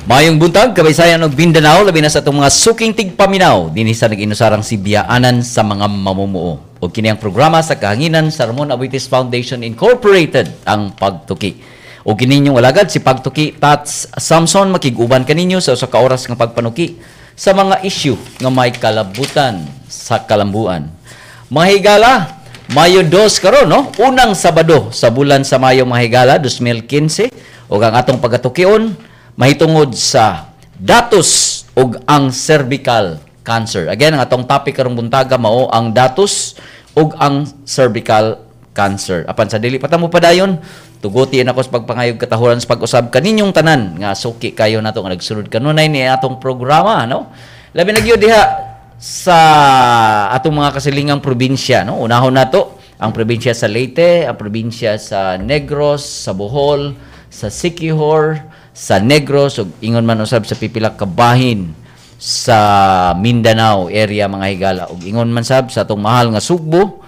Mayong buntag, Kabisayan ug Mindanao, labi na sa atong mga suking tigpaminaw dinhi sa nag-inusarang Sibyaanan sa mga mamumuo. Ug kini ang programa sa kahanginan sa Ramon Aboitiz Foundation Incorporated, ang Pagtuki. Ug kini inyong alagad si Pagtuki Tats Samson, makig-uban kaninyo sa usa ka oras nga pagpanuki sa mga issue nga may kalabutan sa kalambuan. Mga higala, Mayo 2 karon, no? Unang Sabado sa bulan sa Mayo, mga higala, 2015, ug ang atong pagatukion mahitungod sa datos ug ang cervical cancer. Again, ang atong topic karong buntaga mao ang datos ug ang cervical cancer. Apan sa dili pa ta mo padayon, tuguti nako sa pagpangayog katahuran sa pag-usab kaninyong tanan nga suki kayo nato nga nagsunod kanunay ni atong programa, no? Labi na gyud diha sa atong mga kasilingang probinsya, no? Unahon nato ang probinsya sa Leyte, ang probinsya sa Negros, sa Bohol, sa Siquijor, sa Negros ug ingon man usab sa pipila ka bahin sa Mindanao area, mga higala, ug ingon man sab sa atong mahal nga Sugbo.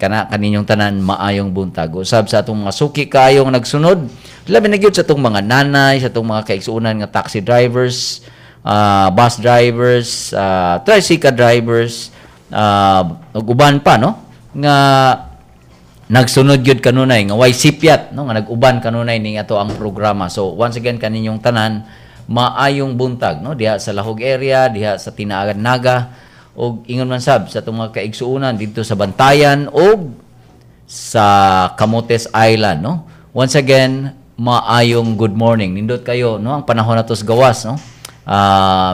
Kana kaninyong tanan, maayong buntag usab sa atong mga suki kaayong nagsunod, labi na gyud sa atong mga nanay, sa atong mga kaigsuonan nga taxi drivers, bus drivers, tricycle drivers, ug uban pa, no, nga nagsunod gyud kanunay, nga way sipyat, no, nga nag-uban kanunay ning ato ang programa. So once again, kaninyong tanan, maayong buntag, no, diha sa Lahug area, diha sa Tinaagan Naga ug ingon man sab sa atong mga kaigsuonan didto sa Bantayan ug sa Camotes Island, no? Once again, maayong good morning. Nindot kayo, no, ang panahon nato sa gawas, no?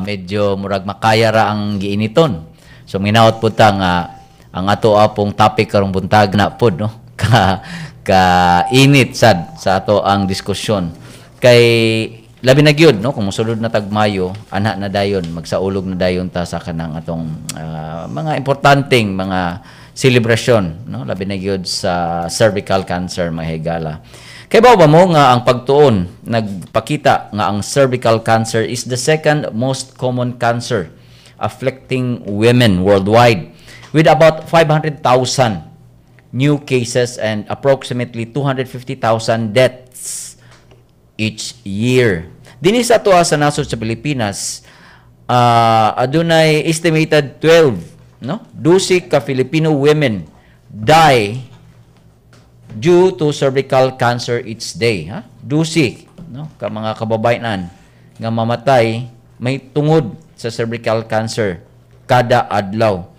Medyo murag makaya ra ang giiniton. So minaot pud ta nga ang ato apong topic karong buntag na pod, no, ka ka init sad sa ato ang diskusyon. Kay labi na gyud, no, kung mosulod na tag Mayo, ana na dayon, magsaulog na dayon ta sa kanang atong mga importanteng mga selebrasyon, no, labi na gyud sa cervical cancer, mga higala. Kay ba mo nga ang pagtuon nagpakita nga ang cervical cancer is the second most common cancer afflicting women worldwide, with about 500,000 new cases and approximately 250,000 deaths each year? Dinhi sa atoa sa nasod sa Pilipinas, adunay estimated 12, no? 12 ka Filipino women die due to cervical cancer each day, ha? 12, no, ka mga kababayenan nga mamatay may tungod sa cervical cancer kada adlaw.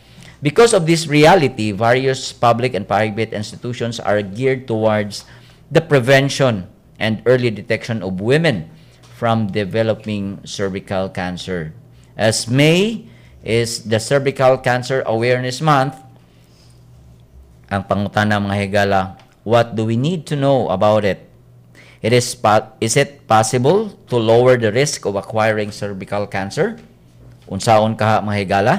Because of this reality, various public and private institutions are geared towards the prevention and early detection of women from developing cervical cancer. As May is the Cervical Cancer Awareness Month, ang pangutana, mga higala, what do we need to know about it? Is it possible to lower the risk of acquiring cervical cancer? Unsaon kaha, mga higala?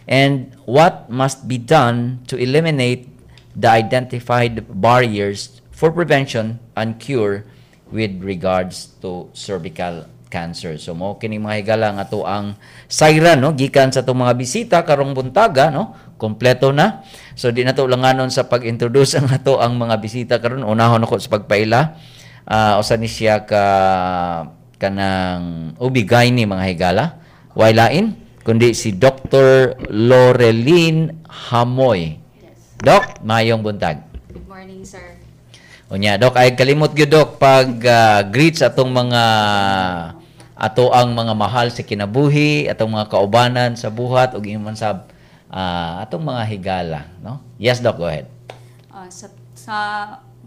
And what must be done to eliminate the identified barriers for prevention and cure with regards to cervical cancer? So mo kini, mga higala, nga ato ang sayran, no, gikan sa atong mga bisita karong buntaga, no? Kompleto na. So di na to langanon sa pag-introduce ang ato ang mga bisita karon. Unahon ako sa pagpaila. Usa ni siya ka kanang OB-GYN, mga higala. Way lain kundi si Dr. Loreline Hamoy. Yes. Doc, mayong buntag. Good morning, sir. Unya, Dok, ay kalimot gyud, Dok, pag greet sa atong mga ato ang mga mahal sa kinabuhi, atong mga kaubanan sa buhat ug ingon man sab atong mga higala, no? Yes, Doc, go ahead. Sa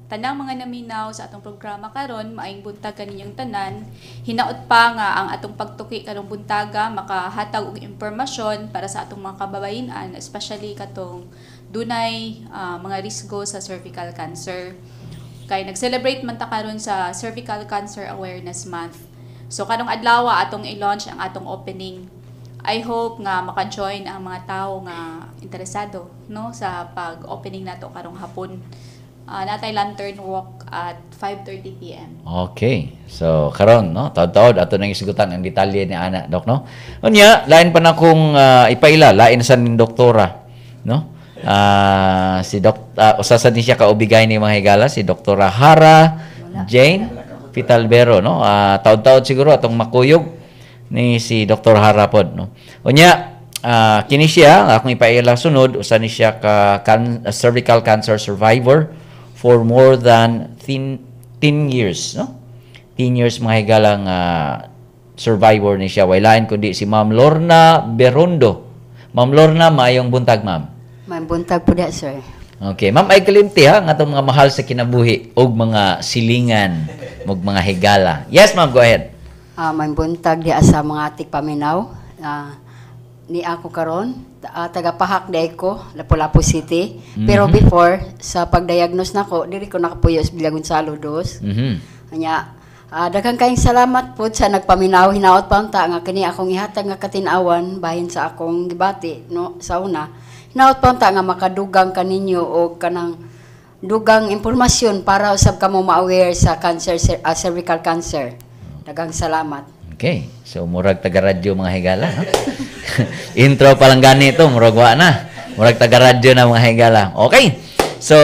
tanang mga naminaw sa atong programa karon, maayong buntag kaninyong tanan. Hinaot pa nga ang atong pagtuki karong buntaga makahatag og impormasyon para sa atong mga kababayenan, especially katong dunay mga risgo sa cervical cancer. Kay nag-celebrate man ta karon sa Cervical Cancer Awareness Month. So karong adlaw atong i-launch ang atong opening. I hope nga maka-join ang mga tao nga interesado, no, sa pag-opening nato karong hapon. Natay lantern walk at 5:30 PM. Okay. So karon, no, taod-taod ato nang isgutan ang detalye ni ana, Doc, no. Unya, lain pa na kung ipaila, lain sa ning doktora, no? Si Doc usa sa ni siya ka OB-GYN ni, mga higala, si Doktora Hara Jane. Pitalbero, no? Taod-taod siguro atong makuyog ni si Dr. Hara pod, no? Unya, kini siya akong ipaila sunod, usa ni siya ka cervical cancer survivor for more than 10 years, no? 10 years, mga higalang, survivor ni siya. Way lain kundi si Ma'am Lorna Berondo. Ma'am Lorna, maayong buntag, ma'am. May buntag po da, sir. Okay, ma'am, ay kalimti ha, nga atong mga mahal sa kinabuhi og mga silingan, ug mga higala. Yes, ma'am, go ahead. May buntag diha sa mga tigpaminaw. Ni ako karon, taga-Pahak diay ko, Lapu-Lapu City. Pero before sa pagdiagnose nako, diri ko nakapuyo sa Villa Gonzalo Dos. Anya, daghan kayong salamat po sa nagpaminaw. Hinaot pa unta nga kini akong ihatag nga katinawan bahin sa akong gibati, no, sa una. Hinaot pa unta nga makadugang kaninyo og kanang dugang impormasyon para usab kamo ma-aware sa cancer, cervical cancer. Daghang salamat. Okay. So, murag taga-radyo, mga higala, no? Intro pa lang ganito, murag wa na. Murag taga-radyo na, mga higala. Okay. So,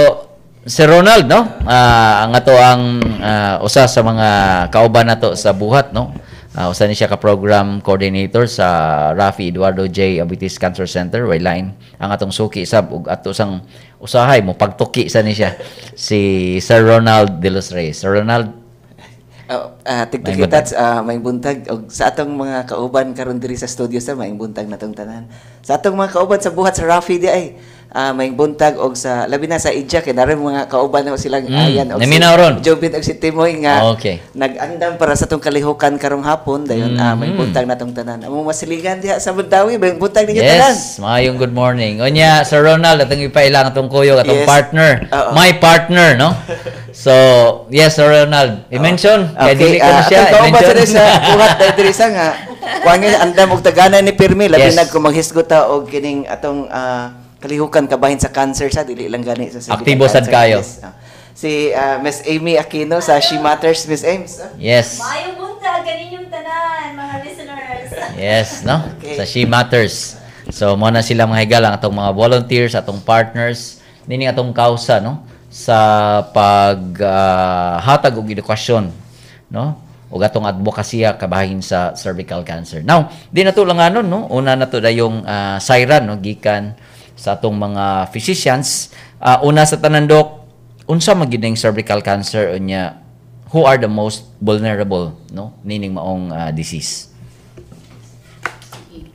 si Ronald, no? Ang ato ang usa sa mga kauban nato sa buhat, no? Usa ni siya ka program coordinator sa Rafi Eduardo J. Aboitiz Cancer Center, way lain ang atong suki sab ug ato sang usahay mo pagtuki sa ni siya, si Sir Ronald De Los Reyes. Sir Ronald. Tigtukitats, may buntag og sa atong mga kauban karon diri sa studio sa may buntag natong tanan. Sa atong mga kauban sa buhat sa Rafi di ay may buntag og sa labi na sa Idya kay nari mga kauban na silang ayan og Naminaw ron. Si Jobin og si Timoy nga nag-andam para sa atong kalihukan karong hapon dayon, may buntag natong tanan. Amo masiligan diha sa Mandaue, may buntag ninyo tanan. Yes, maayong good morning. Unya, Sir Ronald, atong ipailang atong kuyog, atong partner. My partner, no? So, yes, Sir Ronald. I-mention. Kaya dili ko na siya. Atong kauban I-mention. sa buhat dahil diri sa nga kuan nga andam og tagana ni pirmi labi na kung maghisgot ta og kining atong kalihukan kabahin sa cancer sa dili lang gani sa cervical Aktibo sad cancer. kayo. Yes. Si Miss Amy Aquino sa She Matters, Miss Ames. Yes. Maayong buntag kaninyong tanan, mga listeners. Yes, no? Okay. Sa She Matters. So, mo na sila, mga higala, ang atong mga volunteers, atong partners, nini atong kausa, no? Sa pag hatag og edukasyon, no? Ug atong advokasya kabahin sa cervical cancer. Now, di na to lang anon, no? Una na to dayong siren, no? Gikan sa atong mga physicians. Una sa tanan, Dok, unsa man gyud ning cervical cancer, unya who are the most vulnerable, no, nining maong disease? Okay.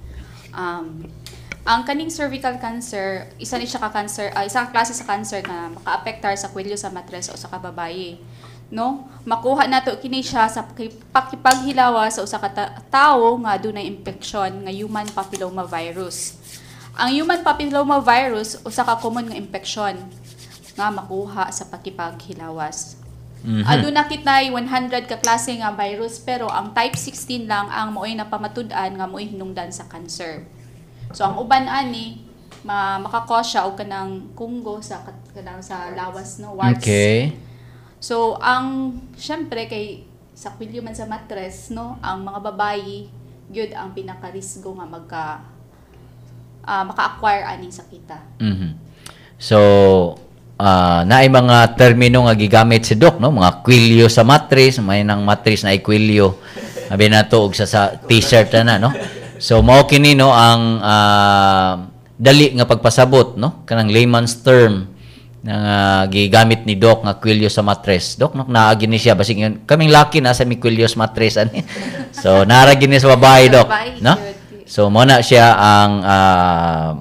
Ang kaning cervical cancer, isa ni siya ka cancer, isa ka klase sa cancer nga makaapektar sa kwelyo sa matres o sa kababaye. No? Makuha nato kini siya sa pakipaghilawa sa usa ka tawo nga dunay impeksyon nga human papilloma virus. Ang human papilloma virus usa ka common nga impeksyon nga makuha sa pakipaghilawas. Aduna kitay 100 ka klase nga virus, pero ang type 16 lang ang mao'y napamatud-an nga mao'y hinungdan sa cancer. So ang uban ani maka-cause siya og kanang kunggo sa kanang sa lawas, no, warts. So ang syempre kay sa kwilyo man sa matres, no, ang mga babayi gyud ang pinakarisgo nga magka maka-acquire aning sakita. So, naay mga termino nga gigamit si Doc, no? Mga kwilyo sa matris, may nang matris na kwilyo. Abi nato og sa t-shirt na, no? So, mao kini, no, ang dali nga pagpasabot, no? Kanang layman's term nga gigamit ni Doc nga kwilyo sa matres. Doc, no, naagi ni siya basig yun, kaming laki na sa mi kwilyo sa matres ani. So, naara gini sa babae, Sa Doc, babae, no? gyud. So mo na siya ang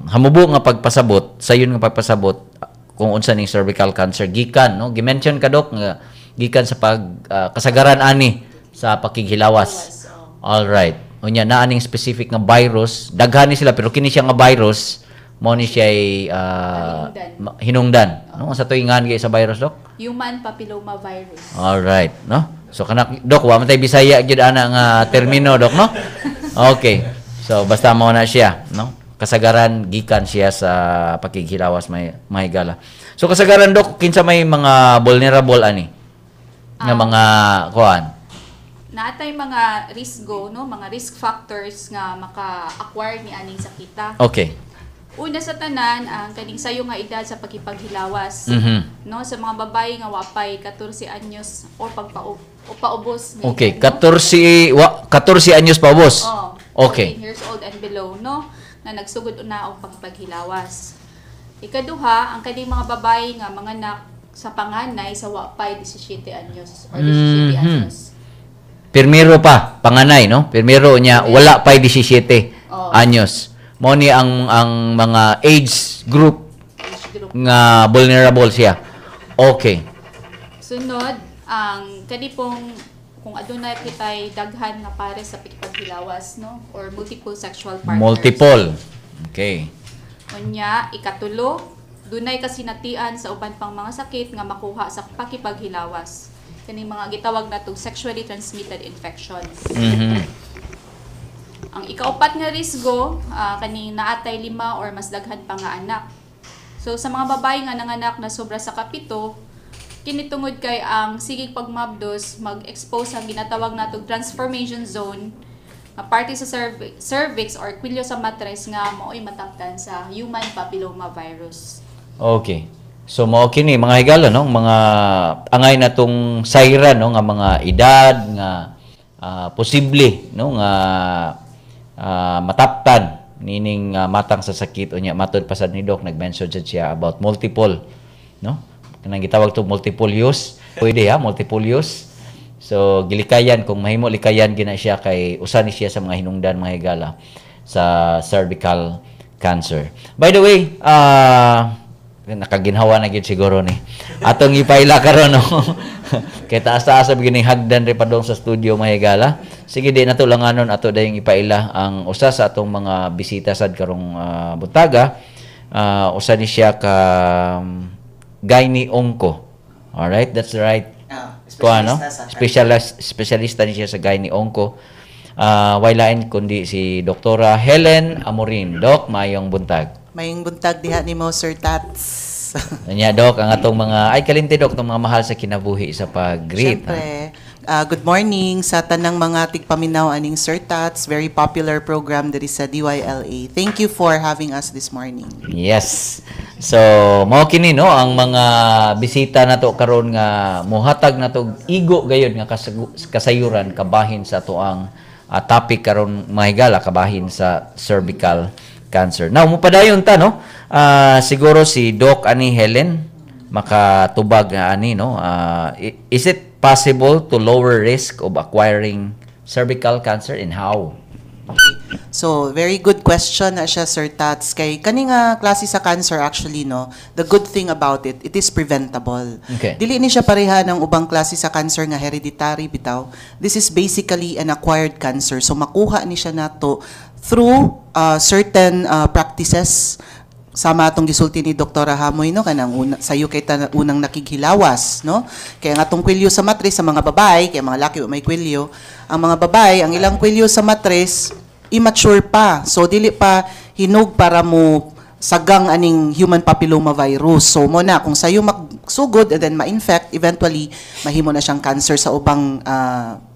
hamubo nga pagpasabot, sayon nga pagpasabot kung unsa ning cervical cancer gikan, no, gi-mention ka, Doc, nga gikan sa pag kasagaran ani sa pakighilawas. Hilawas, oh. All right. Unya naa ning specific nga virus, daghan ni sila pero kini siya nga virus mo ni siya Hinungdan. Hinungdan, no? Sa tuingan gyud sa virus, Doc? Human papilloma virus. All right, no? So kanak, Doc, wa man tay Bisaya gyud ana nga termino, Doc, no? Okay. So basta mo na siya, no? Kasagaran gikan siya sa pakighilawas, may mahigala. So kasagaran, Doc, kinsa may mga vulnerable ani? Nga mga kuan. Naatay mga risgo, no, mga risk factors nga maka-acquire ni aning sakita. Una sa tanan, ang kaning sayo nga edad sa pagkipaghilawas. No, sa mga babae nga wapay 14 anyos or pagpao o paubos nga edad, no? 14 wa, 14 anyos paubos. Oh, 14 years old and below, no, na nagsugod na og pagpaghilawas. Ikaduha, ang kaning mga babae nga manganak sa panganay sa wapay 17 anyos or 17 anyos. Pirmiro pa, panganay, no? Pirmiro niya wala pa 17 anyos. Mao ni ang mga age group Age group. nga vulnerable siya. Okay. Sunod, ang kani pong kung adunay kitay daghan nga pares sa pagpaghilawas, no, or multiple sexual partners. Multiple. Okay. Unya, ikatulo, dunay kasinatian sa uban pang mga sakit nga makuha sa pakipaghilawas. Kaning mga gitawag natong sexually transmitted infections. Ang ikaupat nga risgo, kaning naatay lima or mas daghan pa nga anak. So sa mga babae nga nanganak na sobra sa 7, kini tungod kay ang sigig pagmabdos mag-expose ang ginatawag natong transformation zone nga parte sa cervix or kwilyo sa matres nga mao'y mataptan sa human papilloma virus. Okay. So mao kini, mga higala, no, mga angay na tong sayran, no, nga mga edad nga posible, no, nga mataptan nining matang sa sakit. Unya matod pa sad ni Doc, nag-mention sad siya about multiple, no, kanang gitawag to multiple use, pwede ha, multiple use. So gilikayan kung mahimo, likayan gina siya kay usa ni siya sa mga hinungdan, mga higala, sa cervical cancer. By the way, nakaginhawa na gyud siguro ni atong ipaila karon, no, kay taas-taas sa gining hagdan ri padong sa studio, mga higala. Sige, di nato langanon, ato dayong ipaila ang usa sa atong mga bisita sad karong buntaga. Usa ni siya ka gyne onco. Alright, that's the right kuan, no? Espesyalista sa Specialista ni siya sa gyne onco. Way lain kundi si Doktora Helen Amorin. Doc, maayong buntag. Mayong buntag diha nimo, Sir Tats. Nya Doc, ang atong mga ay kalimti Doc, tong mga mahal sa kinabuhi sa pag-greet. Siyempre, good morning sa tanang mga tigpaminaw aning Sir Tats, very popular program diri sa DYLA. Thank you for having us this morning. Yes. So, mao kini, no, ang mga bisita nato karon nga mohatag nato og igo gayud nga kasayuran kabahin sa atoang topic karon, mga higala, kabahin sa cervical cancer. Now, mupadayon ta, no. Siguro si Doc ani Helen makatubag nga ani, no. Is it possible to lower risk of acquiring cervical cancer and how? So, very good question na siya, Sir Tats. Kay kani nga klase sa cancer actually, no, the good thing about it, it is preventable. Dili ni siya pareha ng ubang klase sa cancer nga hereditary bitaw. This is basically an acquired cancer. So, makuha ni siya nato through certain practices sama atong gisulti ni Dr. Hamoy, no, kanang una, sayo kay unang nakighilawas, no, kaya nga atong kwilyo sa matris sa mga babae, kay mga laki wa may kwilyo, ang mga babae, ang ilang kwilyo sa matris immature pa, so dili pa hinog para mo sagang aning human papilloma virus. So mo na kung sayo magsugod and then ma-infect, eventually mahimo na siyang cancer sa ubang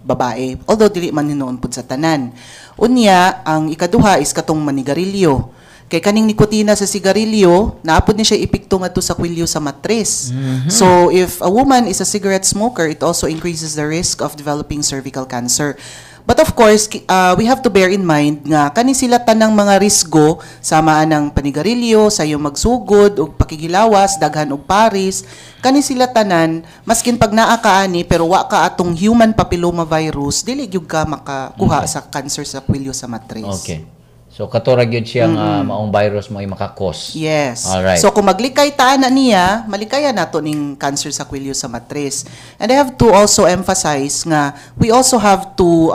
babae, although dili man hinuon pud sa tanan. Unya ang ikaduha is katong manigarilyo. Kay kaning nikotina sa sigarilyo, naapod ni siya epekto ngadto sa kwilyo sa matris. So if a woman is a cigarette smoker, it also increases the risk of developing cervical cancer. But of course, we have to bear in mind nga kani sila tanang mga risgo sama ng panigarilyo, sayo magsugod og pakighilawas, daghan og paris, kani sila tanan maskin pag naa ka ani pero wa ka atong human papilloma virus, dili gyud ka makakuha sa cancer sa kwilyo sa matris. Okay. So kato ra gyud siya nga maong virus mo ay maka-cause. Yes. Alright. So kung maglikay ta na niya, malikayan nato ning cancer sa kwilyo sa matris. And I have to also emphasize nga we also have to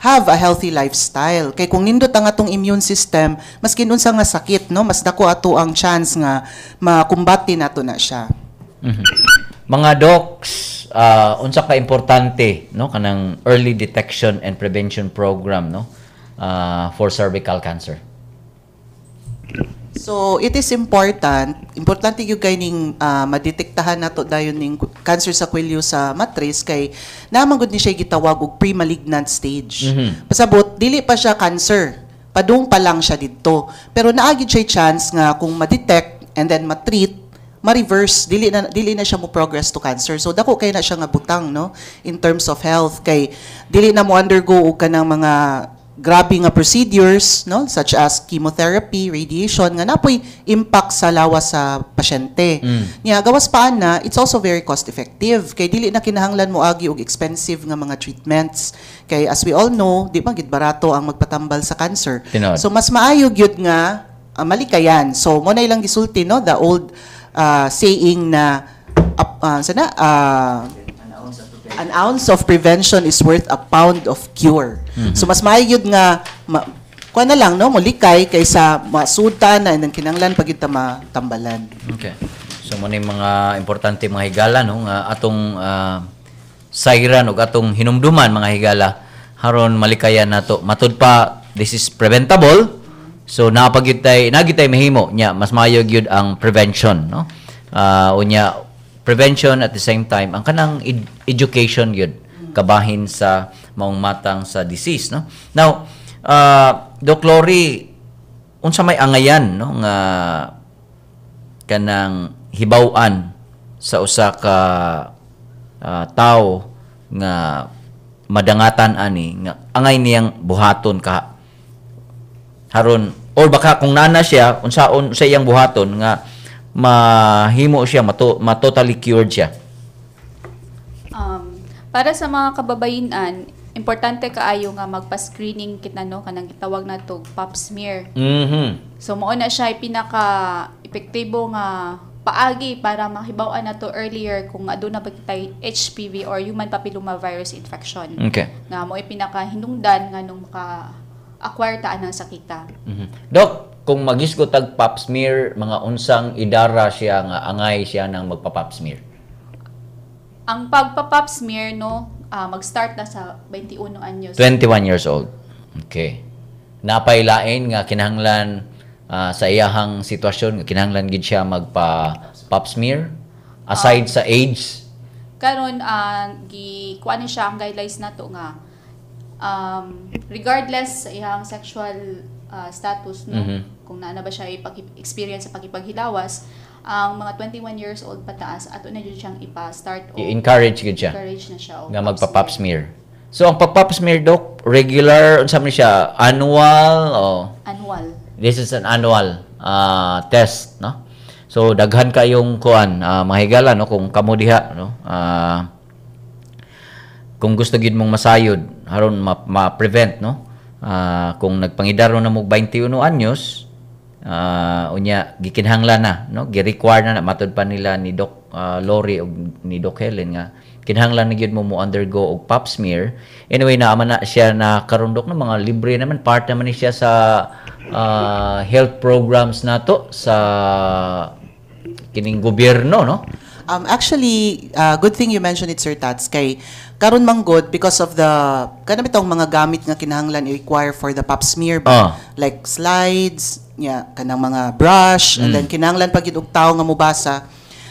have a healthy lifestyle. Kay kung nindot ang atong immune system, maskin unsa nga sakit, no, mas dako ato ang chance nga makumbati nato na siya. Mga docs, unsa ka importante, no, kanang early detection and prevention program, no, for cervical cancer? So it is important, importante gyud kay ning madetektahan nato dayon ning cancer sa kwelyo sa matris kay naa man gud ni siya gitawag og pre-malignant stage. Pasabot dili pa siya cancer. Padung pa lang siya didto. Pero naa gyud siya chance nga kung ma-detect and then ma-treat, ma-reverse, dili na siya mo progress to cancer. So dako kay na siya nga butang, no, in terms of health, kay dili na mo undergo og kanang mga grabe nga procedures, no, such as chemotherapy, radiation, nga napoy impact sa lawas sa pasyente. Nya gawas pa na, it's also very cost effective kay dili na kinahanglan mo agi og expensive nga mga treatments, kay as we all know, di ba gid barato ang magpatambal sa cancer. Tinuod. So mas maayo gyud nga malikayan. So mo na ilang gisulti, no, the old saying na sana "An ounce of prevention is worth a pound of cure." So mas maayo gyud nga kuha na lang, no, molikay kaysa masuta na and then kinahanglan pa gyud ta matambalan. Okay. So mo na yung mga importante, mga higala, no, nga atong sayran ug atong hinumduman, mga higala, haron malikayan nato. Matud pa, this is preventable. So naa pa gyud tay, naa gyud tay mahimo nya, mas maayo gyud ang prevention, no. Unya prevention, at the same time ang kanang education gyud kabahin sa maong matang sa disease, no. Now, Doc Lori, unsa may angayan, no, nga kanang hibaw-an sa usa ka tawo nga madangatan ani nga angay niyang buhaton ka haron, or baka kung nana siya, unsaon sa iyang buhaton nga mahimo siya ma totally cured siya? Para sa mga kababayenan, importante kaayo nga magpa-screening kita, no, kanang gitawag nato pap smear. So mao na siya pinaka epektibo nga paagi para mahibaw-an nato earlier kung aduna ba kitay HPV or human papillomavirus infection. Nga mao pinaka hinungdan nga nung maka-acquire ta anang sakita. Doc, kung magisgo tag pap smear, mga unsang idara siya nga angay siya nang magpa-pap smear? Ang pagpa-pap smear, no, mag-start na sa 21 anyos. 21 years old. Okay. Napailain nga kinahanglan sa iyahang sitwasyon nga kinahanglan gid siya magpa pap smear aside sa age? Karon, gi kuan ni siya ang guidelines nato nga regardless sa iyang sexual status, no, kung naa na ba siya ipag-experience sa pagipaghilawas, ang mga 21 years old pataas, ato na jud siyang ipa-start o I-encourage gid siya encourage na siya og nga magpa pap smear. So ang pag-pap smear, Doc, regular unsa man siya, annual o Annual. This is an annual test, no? So daghan kayong kuan, mga higala, no, kung kamo diha, no, kung gusto gid mong masayod haron ma-prevent, no, kung nagpangidaro na mo 21 anyos, unya gikinahanglan na, no, gi-require na, na matud pa nila ni Doc Lori ug ni Doc Helen nga kinahanglan na gyud mo mo undergo og pap smear. Anyway, naa man na siya na karon, Dok, no, mga libre naman, part naman ni siya sa health programs nato sa kining gobyerno, no? Actually, good thing you mentioned it, Sir Tats, kay karon man good because of the kanang bitong mga gamit nga kinahanglan i-require for the pap smear ba? Like slides, nya kanang mga brush, and then kinahanglan pa gyud og tawo nga mobasa.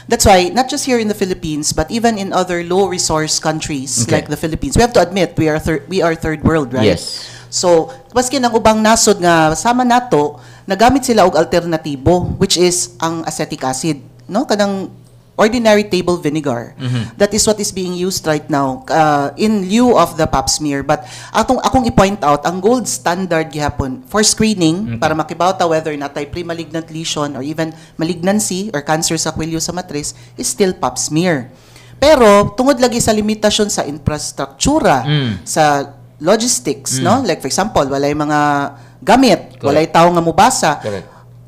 That's why not just here in the Philippines but even in other low resource countries like the Philippines. We have to admit we are third world, right? Yes. So, maski ng ubang nasod nga sama nato, nagamit sila og alternatibo, which is ang acetic acid, no? Kanang ordinary table vinegar. That is what is being used right now in lieu of the pap smear. But atong akong i-point out, ang gold standard gihapon for screening para makibaw ta whether natay pre-malignant lesion or even malignancy or cancer sa kwelyo sa matris is still pap smear. Pero tungod lagi sa limitasyon sa infrastruktura, sa logistics, no? Like for example, walay mga gamit, walay tawo nga mubasa.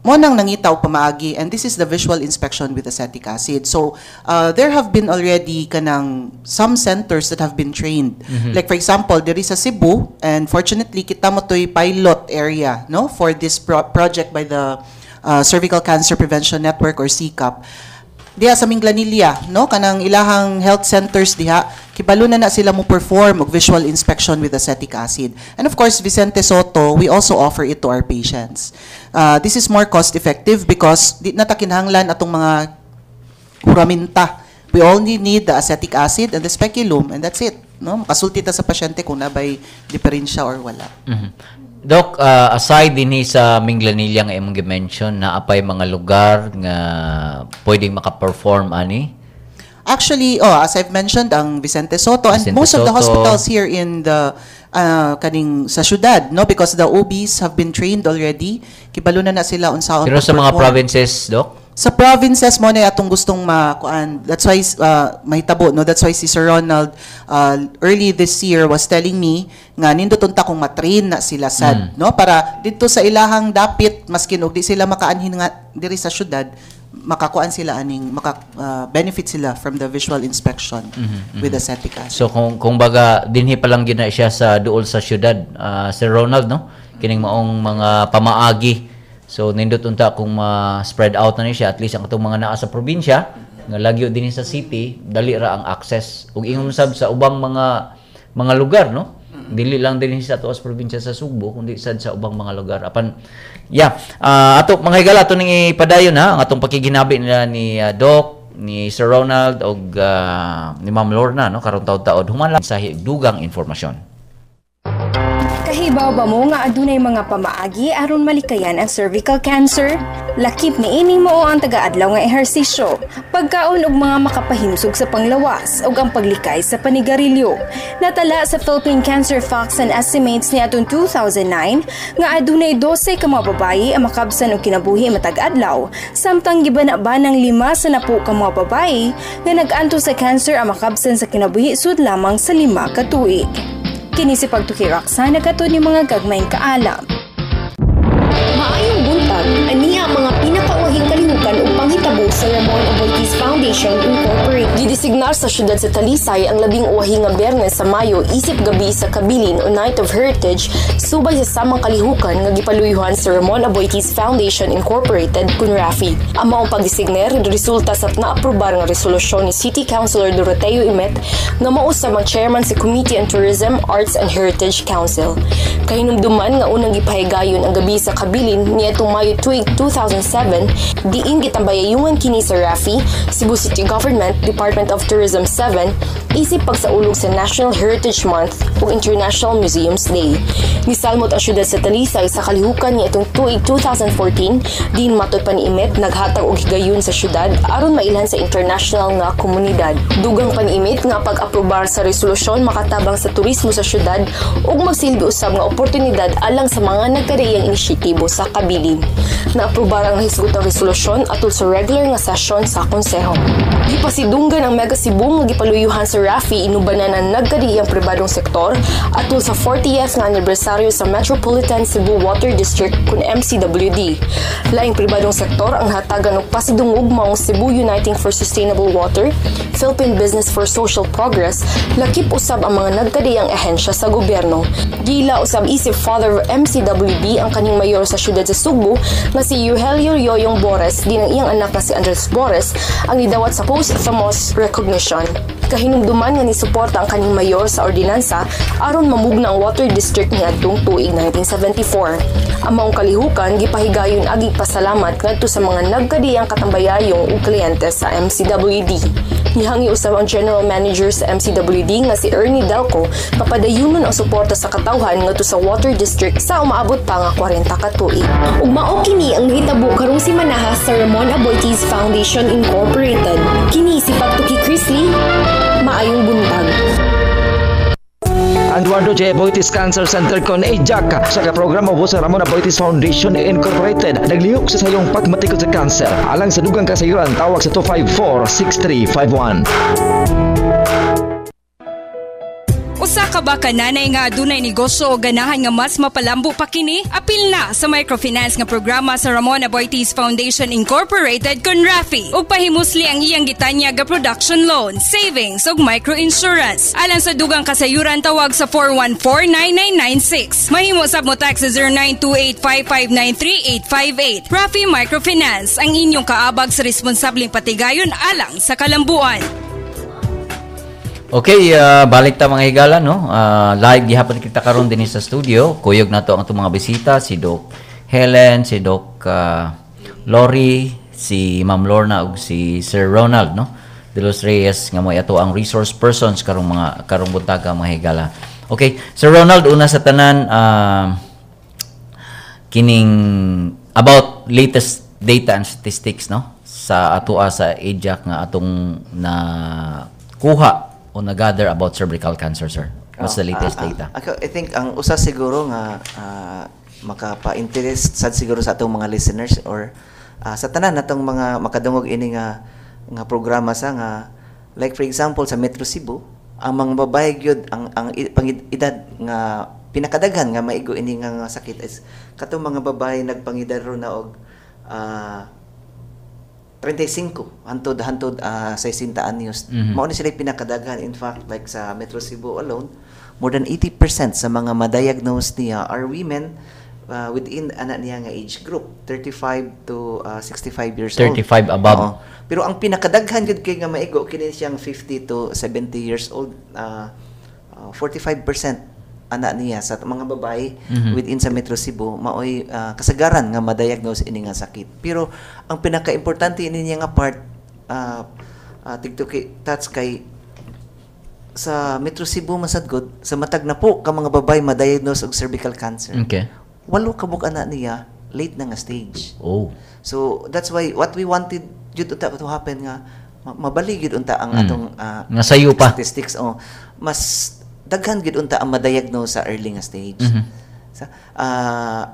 Mo nang nangita og pamaagi, and this is the visual inspection with acetic acid. So, there have been already kanang some centers that have been trained. Like for example, there is sa Cebu, and fortunately kita mo to'y pilot area, no, for this project by the Cervical Cancer Prevention Network or CCAP. Diha sa Minglanilla, no, kanang ilahang health centers diha, kibalo na na sila mo perform og visual inspection with acetic acid. And of course, Vicente Sotto, we also offer it to our patients. This is more cost effective because di na ta kinahanglan atong mga huraminta. We only need the acetic acid and the speculum and that's it. No? Makasulti ta sa pasyente kung nabay diferensya or wala. Doc, aside dinhi sa Minglanilla nga imong gi-mention, naa pay mga lugar nga pwedeng maka-perform ani? Actually, oh, as I've mentioned, ang Vicente Soto and Vicente most of the Soto. Hospitals here in the kaning sa syudad, no, because the OBs have been trained already. Kibalo na na sila unsaon Pero sa mga pag-perform. Provinces, Doc? Sa provinces mo na atong gustong makuan. That's why mahitabo, no? That's why si Sir Ronald early this year was telling me nga nindot unta kung matrain na sila sad, no, para didto sa ilahang dapit, maskin og di sila makaanhin nga diri sa syudad, makakuan sila aning maka benefit sila from the visual inspection with acetic acid. So kung baga dinhi pa lang gyud na siya sa duol sa syudad, Sir Ronald, no, kining maong mga pamaagi. So nindot unta kung ma-spread out na ni siya, at least ang atong mga naa sa probinsya nga lagyo dinhi sa city, dali ra ang access. Ug ingon sab sa ubang mga lugar, no? Dili lang dinhi sa atuas probinsya sa Sugbo kundi sad sa ubang mga lugar. Apan yeah, ato, mga higala, ato ning ipadayon ha ang atong pakiginabi nila ni Doc, ni Sir Ronald og ni Ma'am Lorna, no, karong taud-taud human lang sa dugang informasyon. Kahibaw ba mo nga adunay mga pamaagi aron malikayan ang cervical cancer? Lakip niini mao ang taga-adlaw nga ehersisyo, pagkaon og mga makapahimsog sa panglawas ug ang paglikay sa panigarilyo. Natala sa Philippine Cancer Facts and Estimates niadtong 2009 nga adunay 12 ka mga babayi ang makabsan og kinabuhi matag adlaw, samtang gibana-banang 5 sa 10 ka mga babayi nga nag-antos sa cancer ang makabsan sa kinabuhi sud lamang sa 5 ka tuig. Kini si Pagtuki Roxana kato ni mga gagmayng kaalam. Maayong buntag, aniya ang mga pinakauwahing kalihukan ug panghitabo sa Ramon Aboitiz Foundation Incorporated. Gidesignar sa syudad sa Talisay ang 12 nga Biyernes sa Mayo isip Gabi sa Kabilin o Night of Heritage subay sa samang kalihukan nga gipaluyuhan sa Ramon Aboitiz Foundation Incorporated kun RAFI. Ang maong pagdesignar resulta sa naaprobar nga resolusyon ni City Councilor Doroteo Imet nga mao usab ang chairman sa Committee on Tourism, Arts and Heritage Council. Kahinumduman nga unang gipahigayon ang Gabi sa Kabilin niadtong Mayo tuig 2007, diin gitambayayungan kini sa RAFI, Cebu City Government, Department of Tourism 7, isip pagsaulog sa National Heritage Month ug International Museums Day. Nisalmot ang syudad sa Talisay sa kalihukan niadtong tuig 2014, diin matod pa ni Imet naghatag og higayon sa syudad aron mailhan sa international nga komunidad. Dugang pa ni Imet nga pag-aprobar sa resolusyon makatabang sa turismo sa syudad ug magsilbi usab nga oportunidad alang sa mga nagkadaiyang inisyatibo sa kabilin. Naaprobar ang nahisgutang resolusyon atol sa regular nga sesyon sa konseho. Gipasidunggan ang Mega Cebu nga gipaluyuhan sa RAFI inubanan ang nagkadaiyang pribadong sektor atol sa 40th nga anibersaryo sa Metropolitan Cebu Water District kun MCWD. Laing pribadong sektor ang hatagan og pasidungog maong Cebu Uniting for Sustainable Water, Philippine Business for Social Progress, lakip usab ang mga nagkadaiyang ahensya sa gobyerno. Gila usab isip father of MCWD ang kaning mayor sa syudad sa Sugbo nga si Eugelio Yoyong Borres, din ang iyang anak na si Andres Borres ang nidawat sa posthumous recognition. Kahinumduman nga nisuporta ang kaning mayor sa ordinansa aron mamugna ang water district niadtong tuig 1974. Ang maong kalihukan gipahigayon agig pasalamat ngadto sa mga nagkadiyang katambayayong ug kliyente sa MCWD. Nihangi usab ang general manager sa MCWD nga si Ernie Delco papadayunon ang suporta sa katawhan ngadto sa water district sa umaabot pa nga 40 ka tuig. Ug mao kini ang nahitabo karong simanaha sa Ramon Aboitiz Foundation Incorporated. Kini si Pagtuki Chrisley. Maayong buntag. Eduardo J. Aboitiz Cancer Center kon AJAC sa ka-programa ubos sa Ramon Aboitiz Foundation Incorporated. Naglihok sa sayong pagmatikod sa cancer. Alang sa dugang kasayuran, tawag sa 254-6351. Usa ka ba ka nanay nga adunay negosyo o ganahan nga mas mapalambo pa kini? Apil na sa microfinance nga programa sa Ramon Aboitiz Foundation Incorporated kun RAFI ug pahimusli ang iyang gitanyag nga production loan, savings ug microinsurance. Alang sa dugang kasayuran, tawag sa 414-9996. Mahimo sab mo text sa 0928-559-3858. RAFI Microfinance, ang inyong kaabag sa responsableng patigayon alang sa kalambuan. Okay, balik ta, mga higala, no. Live gihapon kita karon dinhi sa studio. Kuyog nato ang atong mga bisita, si Doc Helen, si Doc Lori, si Ma'am Lorna ug si Sir Ronald, no, De Los Reyes nga mo ato ang resource persons karong buntaga, mga higala. Okay, Sir Ronald, una sa tanan, Kining about latest data and statistics, no, sa atoa sa AJAC nga atong na kuha o na-gather about cervical cancer, sir? What's the latest data? Ako, I think ang usa siguro nga makapa-interest sad siguro sa atong mga listeners or sa tanan natong mga makadungog ini nga nga programa sa nga, like for example, sa Metro Cebu, ang mga babae gyud ang pangedad nga pinakadaghan nga maigo ini nga nga sakit is katong mga babae nagpangedad na og 35 hantod hantod 60 anyos. Mao ni sila pinakadaghan. In fact, like sa Metro Cebu alone, more than 80% sa mga ma-diagnose niya are women within ana niya nga age group, 35 to 65 years old. 35 above. Oo. Pero ang pinakadaghan gyud kay nga maigo kini siyang 50 to 70 years old, 45% ana niya sa mga babae within sa Metro Cebu maoy kasagaran nga ma-diagnose ini nga sakit. Pero ang pinaka-importante ini niya nga part, tigtuki tats, kay sa Metro Cebu man sad gud, sa matag napo ka mga babae ma-diagnose og cervical cancer, 8 ka buok ana niya late na nga stage. So that's why what we wanted jud unta to happen nga mabali gyud unta ang atong Nga sayo pa. statistics o mas daghan gyud unta ang ma-diagnose sa early nga stage. Sa,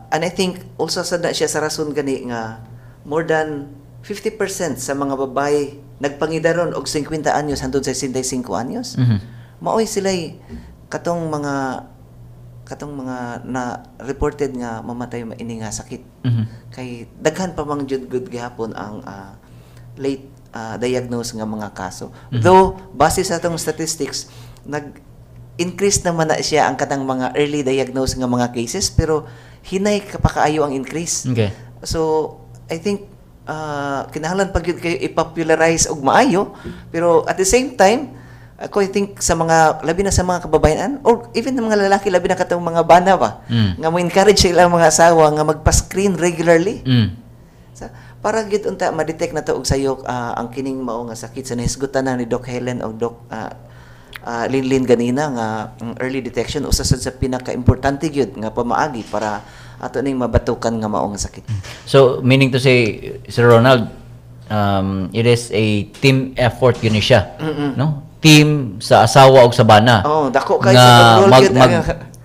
and I think also sa na siya sa rason gani nga more than 50% sa mga babae nagpangidaron og 50 anyos hantod sa 65 anyos. Maoy sila'y katong mga na reported nga mamatay ini nga sakit. Kay daghan pa mang jud gud gihapon ang late diagnose nga mga kaso. Though base sa atong statistics, nag increase naman na siya ang katang mga early diagnose nga mga cases, pero hinay ka pa kaayo ang increase. So I think kinahanglan pa gyud kayo i-popularize og maayo, pero at the same time ako, I think sa mga, labi na sa mga kababayan or even ng mga lalaki, labi na katong mga bana ba, nga mo encourage sila mga asawa nga magpa-screen regularly sa para gyud unta ma-detect na to og sayok ang kining mao nga sakit sa nahisgutan na ni Doc Helen og Doc Linlin ganina nga ang early detection usa sad sa pinaka-importante gyud nga pamaagi para ato ning mabatukan nga mao nga sakit. So, meaning to say, Sir Ronald, it is a team effort yun ni siya. No? Team sa asawa og sa bana. Oh, dako kay nga sa role mag gyud mag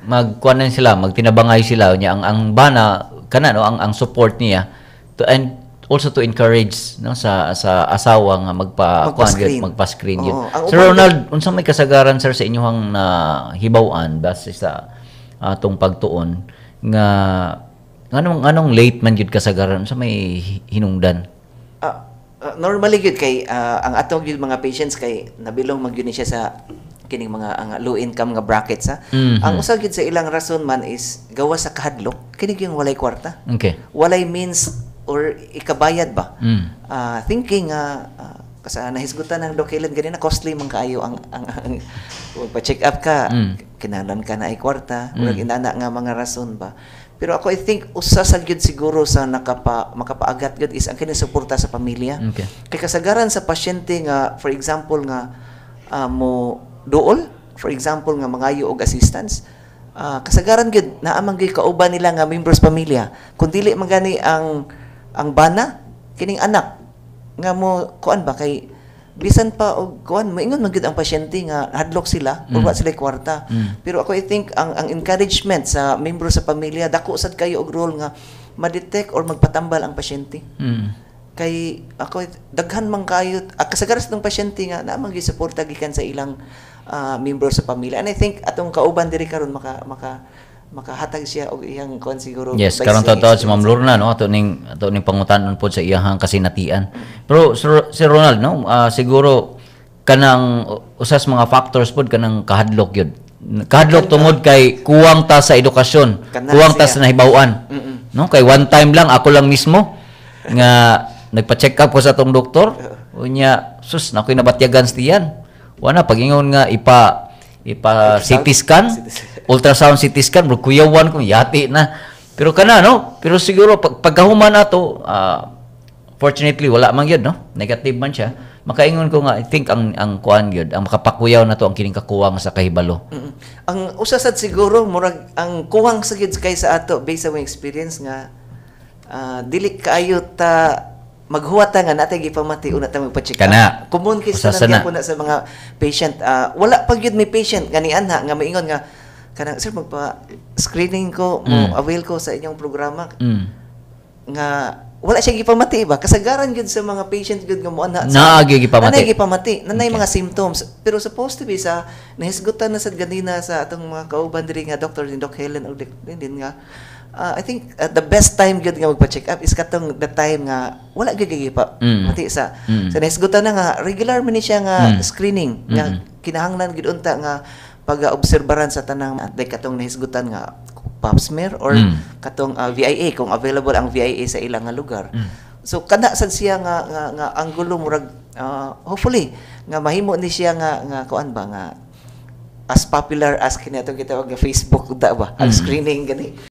magkuanan sila, magtinabangay sila niya ang bana kana, no, ang support niya to and also to encourage, no, sa asawa nga magpa kuan gyud, Magpa-screen. Magpa-screen gyud. Oo. Ang Sir Ronald, unsa may kasagaran, sir, sa inyong na hibaw-an base sa atong pagtuon nga nganong anong late man gyud kasagaran, unsa may hinungdan? Normally gyud kay ang atong gyud mga patients kay nabilong man gyud ni siya sa kining mga ang low income nga brackets ha. Ang usa gyud sa ilang rason man is gawas sa kahadlok, kini gyud walay kwarta. Walay means or ikabayad ba. Thinking nga sa nahisgutan ng Doc Helen ganina, costly man kaayo ang pa-check up ka, kinahanglan ka na ay kwarta, murag inana nga mga rason ba. Pero ako, I think usa sa gyud siguro sa makapaagat gyud is ang kini suporta sa pamilya. Kay kasagaran sa pasyente nga, for example, nga mo duol, for example, nga mangayo og assistance, kasagaran gyud naa man gyud kauban nila nga members pamilya. Kung dili man gani ang bana, kining anak nga mo kuan ba, kay bisan pa og kuan, moingon man gyud ang pasyente nga hadlok sila or wa sila kwarta. Pero ako, I think ang encouragement sa membro sa pamilya dako sad kayo og role nga ma-detect or magpatambal ang pasyente. Kay ako, daghan man kayo kasagaran sa itong pasyente nga naa man gyud suporta gikan sa ilang membro sa pamilya. And I think atong kauban diri karon maka makahatag siya og iyang kuan siguro Yes, based karon sa totoo si Ma'am experience. Lorna, no, ato ning pangutanon pod sa iyahang kasinatian. Pero Sir Ronald, no, siguro kanang usas mga factors pod kanang kahadlok yun. Kahadlok tungod kay kuwang ta sa edukasyon, Kana kuwang ta siya. sa nahibaw-an. No, kay one time lang ako lang mismo nga nagpa-check up ko sa atong doktor. Unya, sus, nakoy nabatyagan sa tiyan. Wala pagingon nga ipa ipa CT scan, ultrasound CT scan, bro, kuyawan ko yati na. Pero kana, no, pero siguro pagkahuman nato, Fortunately, wala man gyud, no? Negative man siya. Makaingon ko nga I think ang kuan gyud, ang makapakuyaw na to ang kining kakuwang sa kahibalo. Ang usa sad siguro, murag ang kuwang sa gyud kay sa ato based sa among experience nga dili kaayo ta maghuwat ta nga natay gipamati una ta magpa-check up. Kana. Common case Usa na sa na. gyapon na sa mga patient. Wala pa gyud may patient nga nianha nga maingon nga kanang, "Sir, magpa screening ko mo, avail ko sa inyong programa," nga wala siya gipamati ba. Kasagaran gyud sa mga patient gyud nga moanha Naagi gipamati. Nanay gipamati, nanay mga symptoms, pero supposed to be sa nahisgutan na sad ganina sa atong mga kauban diri nga doctor ni Doc Helen og Doc din nga I think the best time gyud nga magpa-check up is katong the time nga wala gyud gipa mati sa sa nahisgutan na nga regular man ni siya nga screening nga kinahanglan gyud unta nga pag-obserbaran sa tanang, like katong nahisgutan nga pap smear or katong VIA kung available ang VIA sa ilang nga lugar. So kana sad siya nga anggulo, murag hopefully nga mahimo ni siya nga kuan ba, nga as popular as kini atong gitawag nga Facebook da ba ang screening gani.